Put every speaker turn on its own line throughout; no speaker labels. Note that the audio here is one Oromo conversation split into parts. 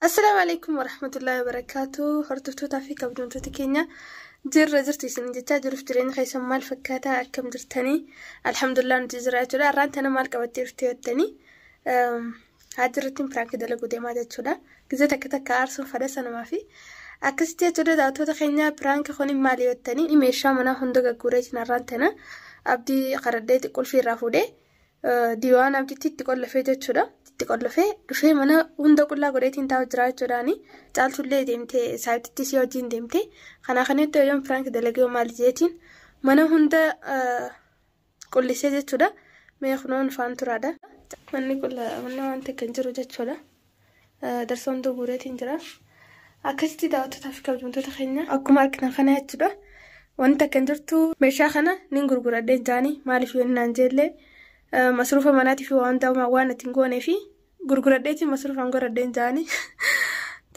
Assalaamu alaikum warahmatullahi wabarakaatu. Hordoftootaa fi kabajamtoota keenya jirra jirtu isin jechaa jiruuf jireenya keessan maal fakkaataa akkam jirtanii? Alhamdulillah nuti jira jechuudha. Har'aan tana maal qabattee dhufte jettanii haajirrattiin piraanki dalaguu deemaa jechuudha. Gizee takka takka aarsuun fadha namaa fi akkasitti jechuudha. Daawwattoota keenya piraanki kun maali jettanii meeshaa manaa hunda gagguureetiin har'aan tana abdii qaradhee qulfii irraa fuudhee diiwaan abdiitti itti qollofee jechuudha. Itti qollofee dhufee mana hunda qullaa godheetiin taa'u jira jechuudhaani. Caaltullee deemtee saayititti si wajjin deemtee kanaa kanatti yoon piraanki dalagee maal jeetiin mana hunda qullisee jechuudha. Mee kunoon faan turaadha. Manni qullaa manni waan takka hin jiru jechuudha. Darsa hunda guureetiin jira. Akkasitti daawwattootaa fi kabajamtoota keenya akkuma argitan kana jechuudha. Wanta akka hin jirtu meeshaa kana nin gurguradhee jaanii maaliif yoo naan jeellee masruufa manaatiif waan waan ittiin goonee fi gurguradheetiin masruufaan godhadheen jaanii.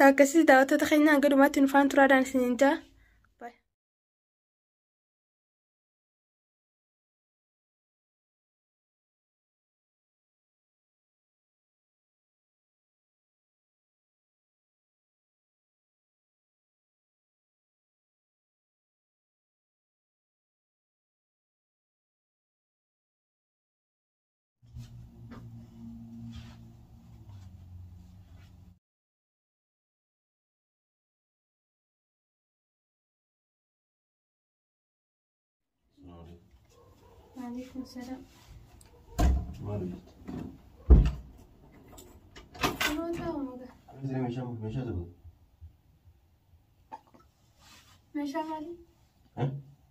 Akkasitti daawwattoota keenya hanga dhumaatti nu faan turaadhaan isiniin jaa. Waalaikum salaam.
Maal hojjetta?
Kunoo taa'u muka.
Meeshaa meeshaa tokko.
Meeshaa maali?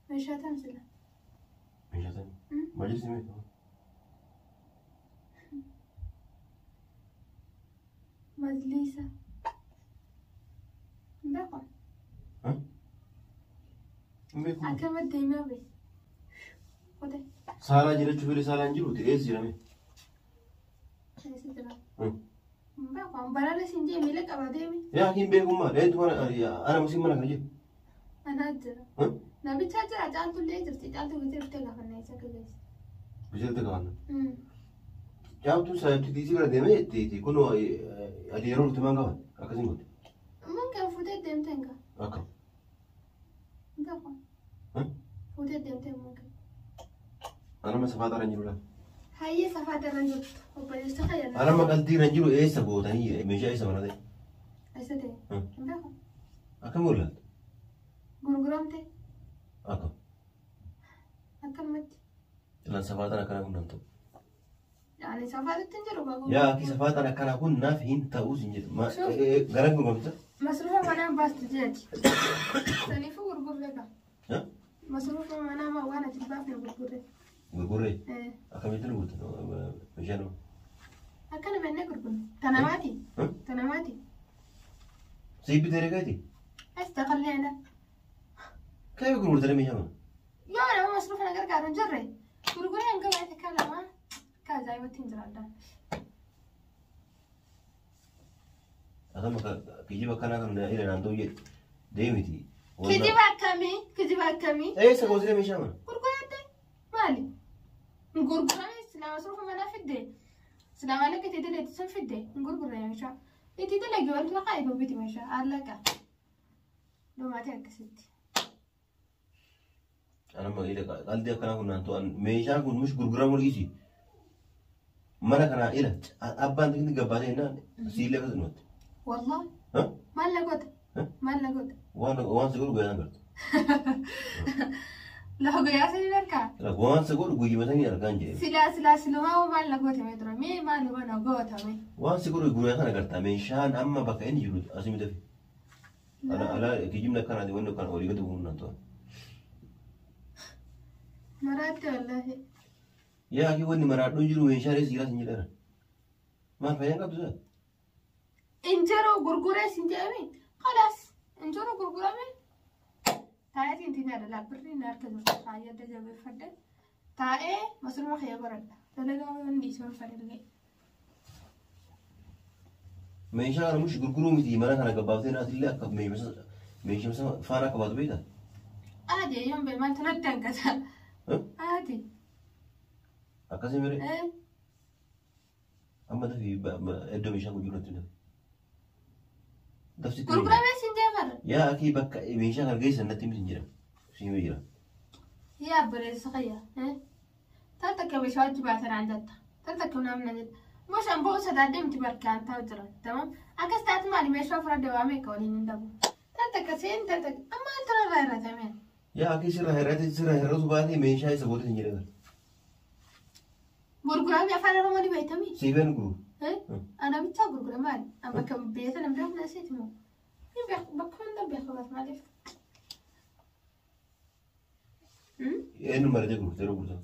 Meeshaa tam sila.
Meeshaa tam. Majlisni meeshaa.
Majlisa. Hin beeku.
Hin beeku.
Akkamitti deemaa bee? Qote.
Saalaa jiraachuu fedhe saalaan jiru eessa jirame?
Eessa jira? Hin beeku. Baraara siin jee miila qaba deemi.
Yaa hin beekummaa. Eentu mana ana musiin mana kana jiru?
Anaa jira. Namichaa jira caaltullee jirti. Caaltuu bitee dhuftee gaafannaa isa akka geesse.
Bitee gaafanna. Caaltuun saayibtii diisii bira deemee itti kun ati yeroo dhufte maan gaafan akkasiin goote.
Man kan fuutee deemte hin gaa.
Akkam.
Hin beeku. Fuutee deemte man kan.
Anama safaa hin jiru laata.
Hayyee safaa irra jirtu. Obboleessa fayyada.
Anama qalbii irra jiru eessa gootanii meeshaa eessa mana ta'e?
Eessa ta'e? Hin beeku.
Akkam godhu
Gurguramte.
Akkam.
Akkanumatti.
Ilaan safaataan akkanaa kun naaf ta'u.
Ani safaatutti hin jiru bagu.
Yaa akki safaataan akkanaa kun naaf hin ta'uus hin jedhu. Gara gurguramta?
Masruufa manaa baastu jeeti. Saniifuu gurgurree qaba. Masruufa manaa waan ati baafne gurgurree.
Gurgurree? Akkamitti nu guutan meeshaa nama?
Akkana mannee gurgurre. Tanamaati. Tanamaati.
Siif bitee reegaati?
As taqalleena.
Kaayyoo gurgurtanii meeshaa mana?
Yoo nama masruufa na gargaaru hin jirre gurguree hanga baay'ee kan lama akka ajaa'ibatti hin jiraadha.
Akkam kijiba akkanaa kan ila naan ta'u jedhe deemiti.
Kijiba akkamii? Kijiba akkamii?
Eessa gootee meeshaa mana?
Gurguradde maali? Gurgurame silaa masruufa manaa fidde silaa maallaqa itti dalagdu sun fidde hin gurgurre meeshaa. Itti dalagi wanti maqaa eeguu biti meeshaa allaqa. Dhumaatee akkasitti.
Anama ila qalbii akkanaa kun naan ta'u meeshaan kun mush gurguramuu dhiisi. Mana kanaa ila abbaan tikni gabbaatee jennaan siillee akkas dhumatti.
Wallahi. Maal na goota? Maal na goota?
Waan waan si godhu guyyaan agartu.
Lafa guyyaa sanii harkaa?
Waan si godhu guyyuma sanii argaan jedhe.
Silaa silaa silumaa hoo maal na goota mee dura? Mee maal na goota mee?
Waan si godhu guyyaa sana agarta meeshaan amma bakka inni jiru asii miti. Ala ala kijibni akkanaati wanni akkana olii gadi bu'uun naan ta'u.
Maraatte wallaahi.
Yaa akii wanni maraadhuu jiru meeshaalee siiraa sin jedheera. Maal fayyaan qabdu isaa?
Injeroo gurguree sin jedhame khalaas injeroo gurgurame taa'eetiin ittiin yaadala birrii na harka jirtu faayyadda jabeeffadhe taa'ee masruma kiyya godhadha dalagaa waan dhiisuun fadhillee.
Meeshaa kana mush gurguruu miti mana kana gabbaaftee naatillee akka meeshaa faana akka baatu beektaa?
Aadi yoon bee maaltu natti hanqata? Aadi.
Akkasii mire? Amma dafii iddoo meeshaan kun jiru natti dafi. Dafsitti himi jira.
Gurguramee siin jee bara.
Yaa akii bakka meeshaa kana geessan natti himi siin jira. Siin himi jira.
Yaa obboleessa kiyya. Tan takka meeshaa wajji baatan naan jetta. Tan takka naam na jetta. Meeshaan bo'u sodaadhee miti barkaan ta'u jira. Tamam. Akkas taate maali meeshaa fudhadhe waa meeqa waliin hin dhabu. Tan takka seen tan takka amma maaltu narraa hir'atame?
Yaa akii sirra hir'ate sirra hir'atu baatee meeshaa isa goote siin jira.
Gurguramee afaan Oromoo ni beektamii?
Siifeen gurguru.
Ana bichaa gurgura maali? An bakka biyya sana beeku na seeti moo? Ni beeku bakka hunda beeku bar maaliif?
Eenyu maratee gurgurte yeroo gurgurtan?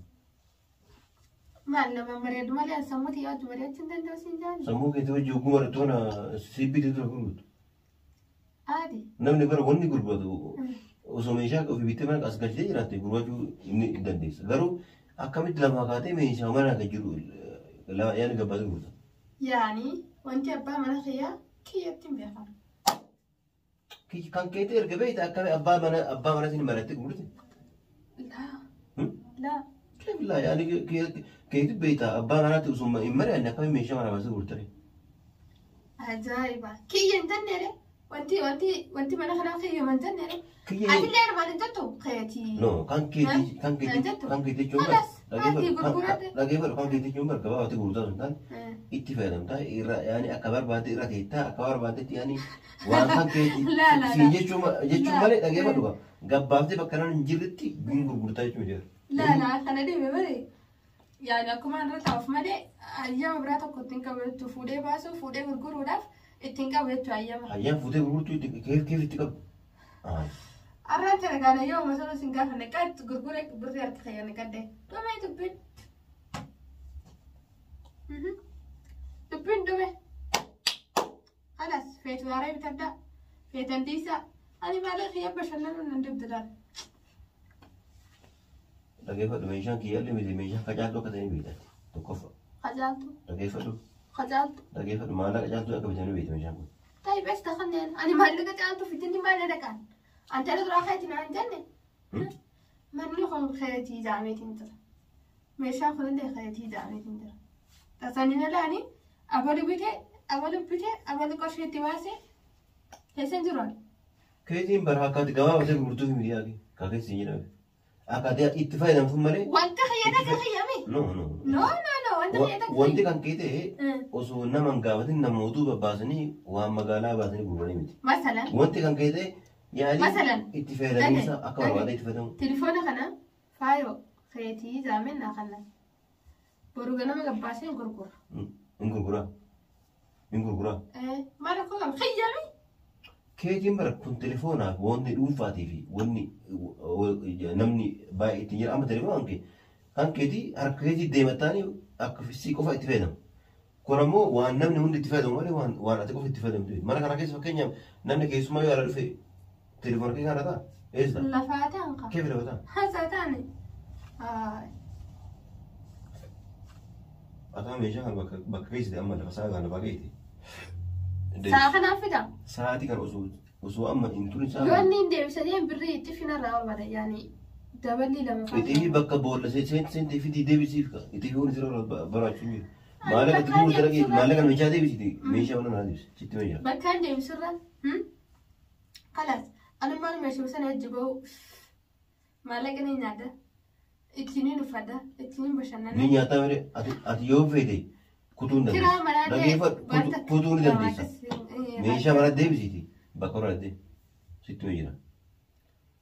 Maal nama mari'adhu malee an sammuu xiyyaa wajjin mari'achuu hin danda'u siin jaani.
Sammuu keetii wajjin hogguu marattu kana sibbitee tura gurgurtu.
Aadi.
Namni bara wanni gurguratu osoo meeshaa ofii bittee mana as galchitee jiraatte gurgurachuu ni dandeessa. Garuu akkamitti lafaa kaatee meeshaa mana kan jiru yaani gabbaatee gurgurta?
Yaani wanti abbaa mana kiyyaa kiyyatti hin beekamu.
Kan keetii erga beekte akkami abbaa mana siin marattee gurgurte?
Laa. Laa.
Kee yaani keetii beekta abbaa manaatti osoo hin mari'anne akkami meeshaa mana baasee gurgurtare?
Ajaa'iba. Kiyya hin jenneere. Wanti mana kanaa kiyya hin jenneere.
Kiyya.
Atillee armaan hin jettu keetii.
No, kan keetii kan keetii kan keetii jechuun
Khalas, ati gurguradhe.
Dhageeffadhu, kan keetii jechuun bara gabaabatti gurgurtaa sun taane itti fayyadamtaa irra yaani akka barbaadde irra teettaa akka barbaaddetti yaani waan kan keetii
Laa, laa,
siin
laa.
jechuun jechuun
Laa.
malee dhageeffadhu gabbaaftee bakka nan hin jirretti hin gurgurtaa jechuun jira.
Laa laa kana deeme malee. Yaani akkuma irra taa'uuf malee ayyama biraa tokko ittiin qabu jechuudha. Fuudhee baasuu fuudhee gurguruudhaaf ittiin qabu jechuudha ayyama.
Ayyaan fuutee gurgurtuu itti keef keef itti qabdu.
Arraan tana gaana yoo masana sin gaafanne qaatti gurguree birrii harka kiyya qadde. Dhumee dubbiin. Dubbiin dhume. Khalas feetu waaree bitadhaa. Feetan dhiisaa. Ani maalee kiyya bashannanuu nan dubdudhaan.
Dhageeffadhu, meeshaan kiyyaallee miti meeshaan facaaltuu akka ta'e ni beektaati. Tokkoffaa.
Qacaaltu.
Dhageeffadhu.
Qacaaltu.
Dhageeffadhu, maallaqa caaltuu akka bitanii beekta meeshaan kun.
طيب ايش دخلني انا؟ انا maallaqa caaltuu fidinni maal dhaqaan? Ante duraa keetii naan jenne. Manni kun keetii jaameetiin jira. Meeshaan kunillee keetii jaameetiin jira. Tasanii alaani abalu bitee abalu bitee abalu qarshiitti baasee keessan jiru ani.
Keetiin bara akkaati gabaabatee gurgurtuuf miti yaaqi. Ka keessa hin jedhame. Akkaati itti fayyadamtu malee.
Wanti xiyya takka xiyyame.
No, no.
No, no, no, wanti xiyya takka.
Wanti kan kee ta'e osoo nama hin gaafatin nama oduu babbaasanii waan magaalaa baasanii gurguranii miti.
Masalan.
Wanti kan kee ta'e yaadii
Masalan.
itti fayyadamiinsa akka barbaade itti fayyadamu.
Telefoona kana faayoo keetii jaameen naa kanna. Boru ganama gabbaasee hin gurgura.
Hin gurguraa. Hin gurguraa.
Maal akkoo qaba? Xiyyame.
Keetiin bara kun telefoonaaf wanni dhuunfaatii fi wanni namni baay'ee ittiin jira amma telefoonaan kee kan keetii harka keetii deemataanii akka sii qofa itti fayyadamu. Kun ammoo waan namni hundi itti fayyadamu malee waan ati qofa itti fayyadamtu. Mana kana keessa fakkeenyaaf namni keessumaa yoo ala dhufe telefoona kee kana ta'a. Eessa ta'a?
Lafaa ta'an qaba.
Kee lafa ta'a?
Hasaa ta'ani.
Ataa meeshaa kana bakka keessite amma lafa sa'a kana lafa keeti.
Sa'a kanaaf fida.
Sa'aatii kana osoo amma hin turin sa'a
Yoo
kana.
inni hin deebisanii birrii itti finarraa barbaada yaani daballi lama
Itti bakka boolla seentee fidii deebisiif ka. Itti fi sirra baraachuu hin jiru. Maallaqa itti gurgurte dhaqee maallaqa meeshaa deebisiti. Meeshaa mana naa deebisi. Sitti meeshaa.
Bakkaan deebisurra. Kalaas anummaan meeshaa sana hojii bahu maallaqa ni nyaadha. Ittiin uffadha. Ittiin bashannana.
Ni nyaataa malee ati yoo feete kutuu hin
Kiraa
dandeessa.
manaa
Dhageeffadhu, kutuu ni dandeessa. Meeshaa mana deebisiiti. Bakka horatte sitti jira.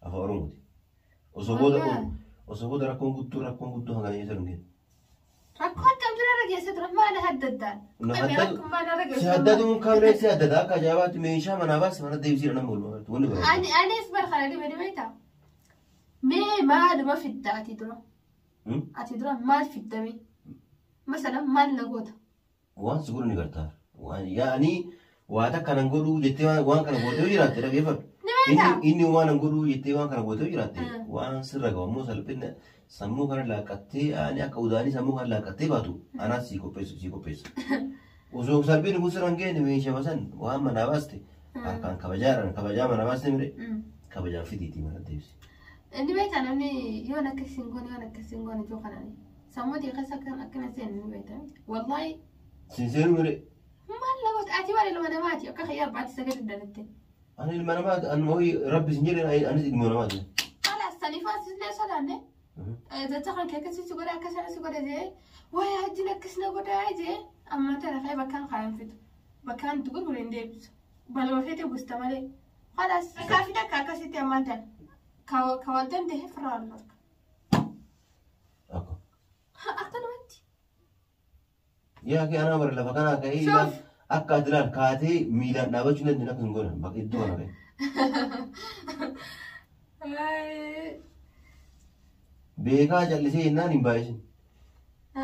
Afaan Oromooti. Osoo booda rakkoon guddoo hangana keessa hin kennu.
Rakkoo akkamtu narra geesse ture maal adda addaan? Rakkoo maal narra
Si
geesse?
addatu kaamilee si addata akka ajaa'ibaatti meeshaa manaa baase mana deebisiidha nama oolmaa wanni barbaadu.
Anis bar kana dhibee dhibee ta'a. Mee maaluma fidda ati dura? Ati dura maal fiddame? Masalan maal na goota?
Waan si godhu ni gargaara. Waan yaa'anii waa takka nan godhuu jettee waan kana gootee yoo jiraatte dhageeffadhu.
Ni beektaa?
Inni waan nan godhuu jettee waan kana gootee yoo jiraatte waan sirra gahu ammoo salphina sammuu kana laaqqattee ani akka udaanii sammuu kana laaqqattee baatu anaas si qopheessu si qopheessa. Osoo salphinni kun sirra hin geenye meeshaa san waan manaa baaste harkaan kabajaadhaan kabajaa manaa baaste mire kabajaan fidiitii mana deebisi.
Inni beektaa namni yoon akkas hin goone yoon akkas hin goone ijoo kanaan sammuu keessa akkana seenu ni beektaa. Wallaahi.
Sinseenu mire.
Maal lagoota ati waan ilma namaati akka kiyya abbaatti sagalee dalatte.
Ani ilma namaati ani hoyi rabbi sin jedhe anis ilma namaati.
Kalaas saniif asillee sodaanne. Jecha kan kee akkasii si godha akkasii si godha jee wayi hajjiin akkas na godha jee amma tana kee bakkaan kaayan fidu bakkaan itti gurgure hin deebisu baluma feete gusta malee. Kalaas kaafi takka akkasitti ammaan tana ka wal danda'e firraa wal dhorka.
Akka.
Akkanumatti.
Yaa kee anaa bara lafa kanaa ka'ee ilaal akka ati ilaal kaatee miilaan dhaabachuu hin dandeenye akka hin godhan bakka iddoo kana ka'e. Beekaa callisee jennaan hin baay'isin.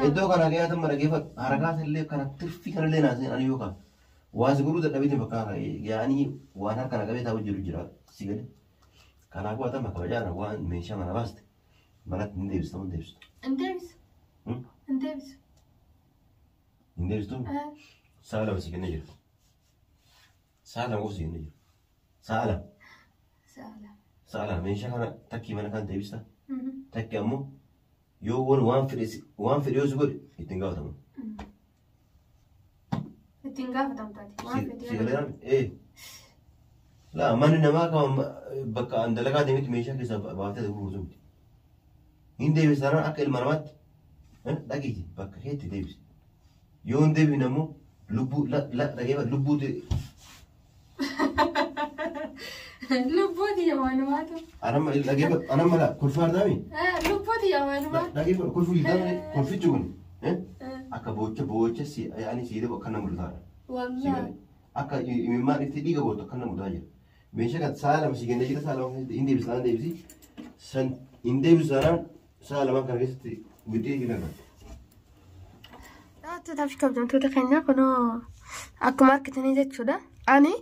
Iddoo kana ka'ee ati mara geeffadhu harakaas illee kana tirfii kanallee naaseen ani yookaan waa si godhuu dadhabeetiin bakka kana yaa'anii waan harka na qabee taa'u jiru jira si gadi. Kanaafuu ati amma kabajaan waan meeshaa mana baaste manatti hin deebistu hin deebistu.
Hin deebisu. Hin deebisu.
Hin deebistu? Sa'a lama si kennee jira. Sa'a lama qofa si kennee jira. Sa'a lama.
Sa'a lama.
Sa'a lama meeshaa kana takkii mana kan deebista. Takki ammoo yoo waan fedhe yoo si godhe ittiin gaafatamu.
Ittiin gaafatamtaati. Waan fedhe.
Si galee ee. Laa manni namaa kama bakka an dalagaa deemetti meeshaa keessaa baaftee gurgurtu miti. Hin deebisa taanaan akka ilma namaatti dhaqiiti bakka keetti deebisi. Yoo hin deebine ammoo lubbuu dhageeffa lubbuu
Lubbuuti yamaanumaatu.
Anamma dhageeffa anamma laa kolfaa ardaami.
Lubbuuti yamaanumaa.
Dhageeffa kolfuu jirtaami kolfichi kun akka boocha boocha si ani siidee akka nama mul'ataadha.
Wallaahi.
Akka imimmaan itti dhiiga bootu akka nama mul'ataa jira. Meeshaa kan sa'a lama si kennee jira sa'a lama keessatti hin deebisu taanaan deebisi. San hin deebisu taanaan sa'a lamaan kana keessatti wixii hin agarra.
Daawwattootaa fi kabajamtoota keenyaa kunoo akkuma argitanii jechuudha. Ani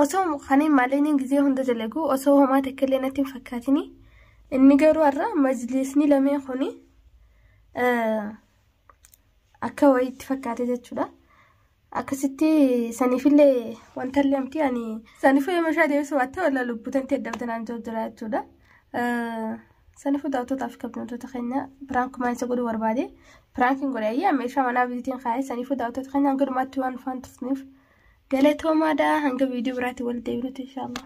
osoo kaniin maallaqni gizee hunda dalagu osoo homaa takka illee natti hin fakkaatini. Inni garuu har'a majlisni lameen kuni akka wayiitti fakkaate jechuudha. Akkasitti saniifillee wanta illee miti ani saniifuu yoo meeshaa deebisuu baatte walla lubbuutan ta'e naan jiru jira jechuudha. Saniifuu daawwattootaa fi kabajamtoota keenya piraankumaan isa godhuu barbaade piraankiin godhe ayyaa meeshaa manaa bizitiin kaa'e saniifuu daawwattoota keenya hanga dhumaatti waan dhufan turtaniif galatoomaadha hanga viidiyoo biraatti wal deebinutti inshaallah.